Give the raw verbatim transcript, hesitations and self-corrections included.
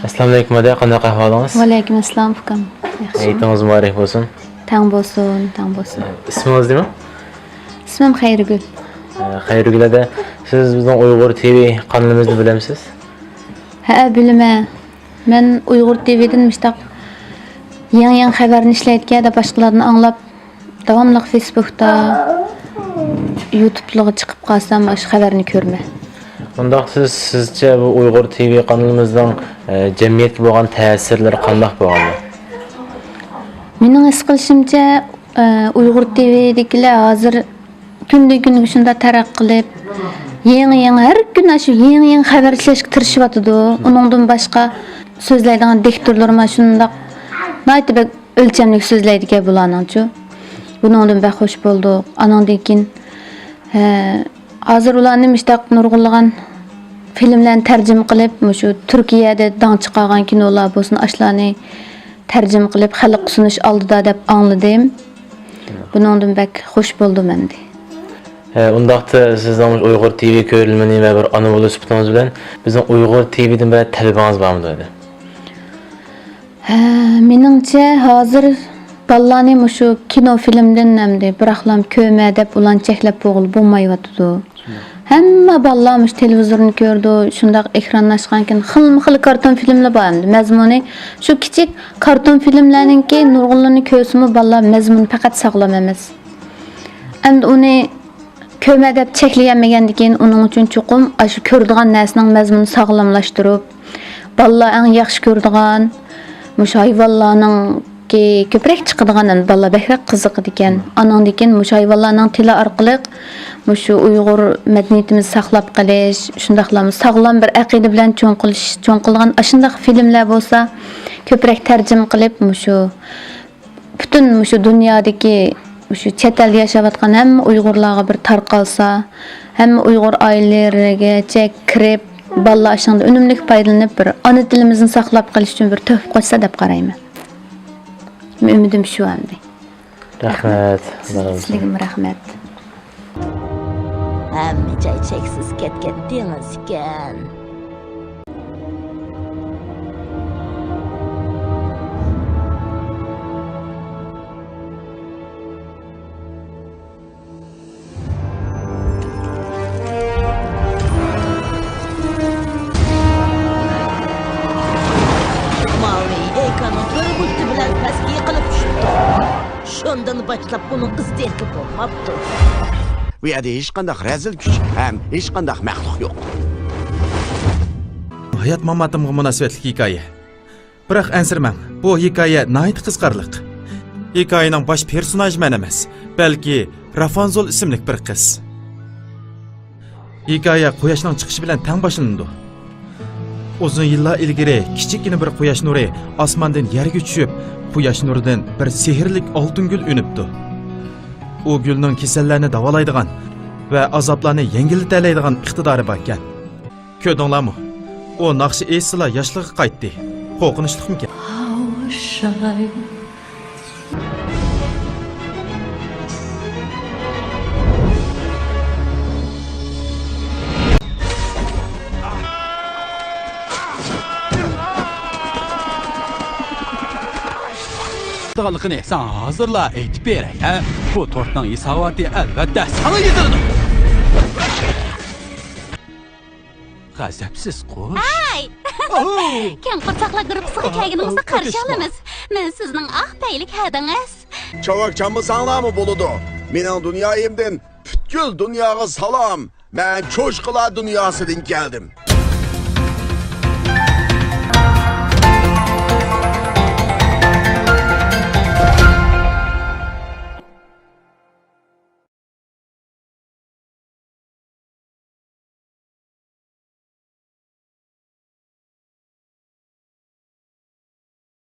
ئەسسالامۇئەلەيكۇم ھەدە، قانداق ئەھۋالىڭىز؟ ۋەئەلەيكۇم ئەسسالام ئۇكام. ياخشى. ھېيتىڭىز مۇبارەك بولسۇن. تەڭ بولسۇن، تەڭ بولسۇن. ئىسمىڭىز نېمە؟ ئىسمىم خەيرىگۈل. ئە، خەيرىگۈل ھەدە، سىز بىزنىڭ ئۇيغۇر تىۋى قانىلىمىزنى بىلەمسىز؟ ھەئە، بىلىمەن. مەن ئۇيغۇر تىۋىدىن مۇشتاق يېڭى-يېڭى خەۋەرنى ئىشلەيدىكەن دەپ باشقىلاردىن ئاڭلاپ، داۋاملىق فېيسبۇكتا، يۇتۇبلارغا چىقىپ قالسام، ئاشۇ خەۋەرنى كۆرىمەن. ئۇنداق سىز، سىزچە بۇ ئۇيغۇر تىۋى قانىلىمىزنىڭ، ئە، جەمئىيەتكە بولغان تەسىرلىرى قانداق بولغان؟ مېنىڭ ھېس قىلىشىمچە، ئە، ئۇيغۇر تىۋىدىكىلەر ھازىر كۈندىن كۈنگە شۇنداق تەرەققىي قىلىپ، يېڭى-يېڭى، ھەر كۈنى شۇ يېڭى-يېڭى خەۋەر ئىشلەشكە تىرىشىۋاتىدۇ. ئۇنىڭدىن باشقا سۆزلەيدىغان دىكتورلىرىمۇ شۇنداق ناھايىتى بەك ئۆلچەملىك سۆزلەيدىكەن بۇلارنىڭچۇ. بۇنىڭدىن بەك خوش بولدۇق. ئانىڭدىن كېيىن، ھە، ھازىر ئۇلارنى مۇشتاق نۇرغۇنلىغان فىلىملەرنى تەرجىمە قىلىپ، مۇشۇ تۈركىيەدە داڭ چىقارغان كىنولار بولسۇن، ئاشۇلارنى تەرجىمە قىلىپ خەلققە سۇنۇش ئالدىدا دەپ ئاڭلىدىم. بۇنىڭدىن بەك خوش بولدۇم ئەمدى. ھە، ئۇنداقتا سىزنىڭ ئۇيغۇر تىۋى كۆرۈرمىنى ۋە بىر ئانا بولۇش سۈپىتىڭىز بىلەن بىزنىڭ ئۇيغۇر تىۋىدىن بىرەر تەلىپىڭىز بارمىدۇ ئەمدى؟ ھە، مېنىڭچە ھازىر بالىلارنى مۇشۇ كىنو فىلىمدىن ئەمدى بىراقلام كۆرمە دەپ ئۇلارنى چەكلەپ بولغىلى بولمايۋاتىدۇ. ھەممە بالىلار مۇشۇ تېلېۋىزورنى كۆرىدۇ، شۇنداق ئېكراننى ئاچقانكىن خىلمۇ خىل كارتون فىلىملار بار ئەمدى مەزمۇنى. شۇ كىچىك كارتون فىلىملەرنىڭكى نۇرغۇنلىرىنى كۆرسىمۇ بالىلار مەزمۇنى پەقەت ساغلام ئەمەس. ئەمدى ئۇنى كۆرمە دەپ چەكلىيەلمىگەندىكىن ئۇنىڭ ئۈچۈن چوقۇم ئاشۇ كۆرىدىغان نەرسىنىڭ مەزمۇنىنى ساغلاملاشتۇرۇپ، بالىلار ئەڭ ياخشى كۆرىدىغان مۇشۇ ھايۋانلارنىڭكى كۆپرەك چىقىدىغان، ئەمدى بالىلار بەكرەك قىزىقىدىكەن. ئانىڭدىن كېيىن مۇشۇ ھايۋانلارنىڭ تىلى ئارقىلىق مۇشۇ ئۇيغۇر مەدەنىيىتىمىزنى ساقلاپ قېلىش، شۇنداقلا ساغلام بىر ئەقىدە بىلەن چوڭ قىلىش، چوڭ قىلىدىغان ئاشۇنداق فىلىملەر بولسا كۆپرەك تەرجىمە قىلىپ، مۇشۇ پۈتۈن مۇشۇ دۇنيادىكى، مۇشۇ چەت ئەلدە ياشاۋاتقان ھەممە ئۇيغۇرلارغا بىر تارقالسا، ھەممە ئۇيغۇر ئائىلىلىرىگىچە كىرىپ، بالىلار ئىشىڭدىن ئۈنۈملۈك پايدىلىنىپ، بىر ئانا تىلىمىزنى ساقلاپ قېلىش ئۈچۈن بىر تۆھپە قوشسا دەپ قارايمەن. ئۈمىدىم شۇ ئەمدى. رەھمەت. سىز-، سىزگىمۇ رەھمەت. ھەممە جاي چەكسىز كەتكەن دېڭىز ئىكەن. ماۋى ئېكراننىڭ تۆر بۇرجى بىلەن پەسكە يىقىلىپ چۈشۈپتۇ. شۇندىن باشلاپ ئۇنىڭ ئىز دېرىكى بولماپتۇ. بۇ يەردە ھېچقانداق رەزىل كۈچ ھەم ھېچقانداق مەخلۇق يوق. ھايات-ماماتىمغا مۇناسىۋەتلىك ھېكايە. بىراق ئەنسىرىمەڭ، بۇ ھېكايە ناھايىتى قىزىقارلىق. ھېكايىنىڭ باش پېرسوناژى مەن ئەمەس، بەلكى رافانزول ئىسىملىك بىر قىز. ھېكايە قۇياشنىڭ چىقىشى بىلەن تەڭ باشلىنىدۇ. ئۇزۇن يىللار ئىلگىرى كىچىككىنە بىر قۇياش نۇرى ئاسماندىن يەرگە چۈشۈپ، قۇياش نۇرىدىن بىر سېھىرلىك ئالتۇن گۈل ئۈنۈپتۇ. ئۇ گۈلنىڭ كېسەللەرنى داۋالايدىغان ۋە ئازابلارنى يەڭگىللىتەلەيدىغان ئىقتىدارى باركەن. كۆردۈڭلارمۇ؟ ئۇ ناخشا ئېيتسىلا ياشلىقىغا قايتتى. قورقۇنچلۇقمىكەن؟ قىلىدىغانلىقىنى ساڭا ھازىرلا ئېيتىپ بېرەي، ھە؟ بۇ تورتنىڭ ھېساباتى ئەلۋەتتە ساڭا يېزىلىدۇ. غەزەپسىز قۇش. ئاي! كەڭ قورساقلار گۇرۇپپىسىغا كەلگىنىڭىزنى قارشى ئالىمىز. مەن سىزنىڭ ئاق پەيلىك ھەدىڭىز. چاۋاك چالمىساڭلارمۇ بولىدۇ. مېنىڭ دۇنيايىمدىن پۈتكۈل دۇنياغا سالام. مەن چوشقىلار دۇنياسىدىن كەلدىم.